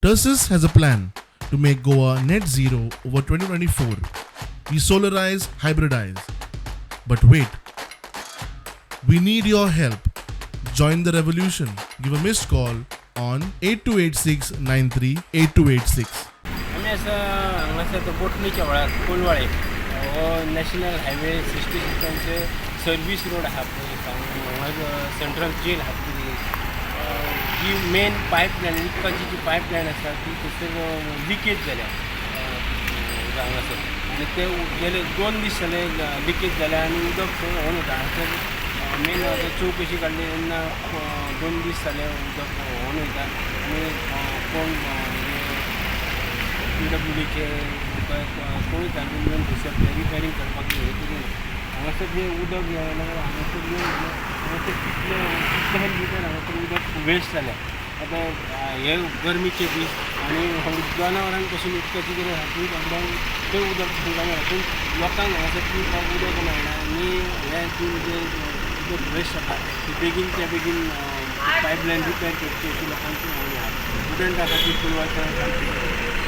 Tersus has a plan to make Goa net zero over 2024. We solarize, hybridize. But wait, we need your help. Join the revolution. Give a missed call on 8286 938286. आमी आसा हांगासर तो बोटणीच्या व्हाळार, कोलवाळे. हो national highway 66चे service road आहा पळय, हांगा central gel आहा पळय. जी मेन पायपलायन, उदकाची जी पायपलायन आसा ती थंयसर लिकेज जाल्या हांगासर आनी ते गेले 2 दीस जाले लिकेज जाल्या आनी उदक थंय व्हांवन वता. हांगासर मेन चवकशी काडली तेन्ना 2 दीस जाले उदक व्हांवन वयता आनी कोण पीडब्ल्यूडीचे कोणूच हाडून येवन थंयसर रिपेरींग करपाक हें करूं. हांगासर जें उदक हांगासर येवन हांगासर कितले कितले लिटर हांगासर उदक वेस्ट जालें. आतां हे गरमीचे दीस आनी जनावरांक पसून उदकाची गरज आसा. ती तें उदक तांकां मेळना, पूण लोकांक हांगासर पिवपाक उदक मेळना. आनी हें जें उदक वेस्ट जाता ती बेगीनच्या बेगीन पायपलायन रिपेर करची अशी लोकांची मागणी आसा. उडण टाकाची पुलवाच्या.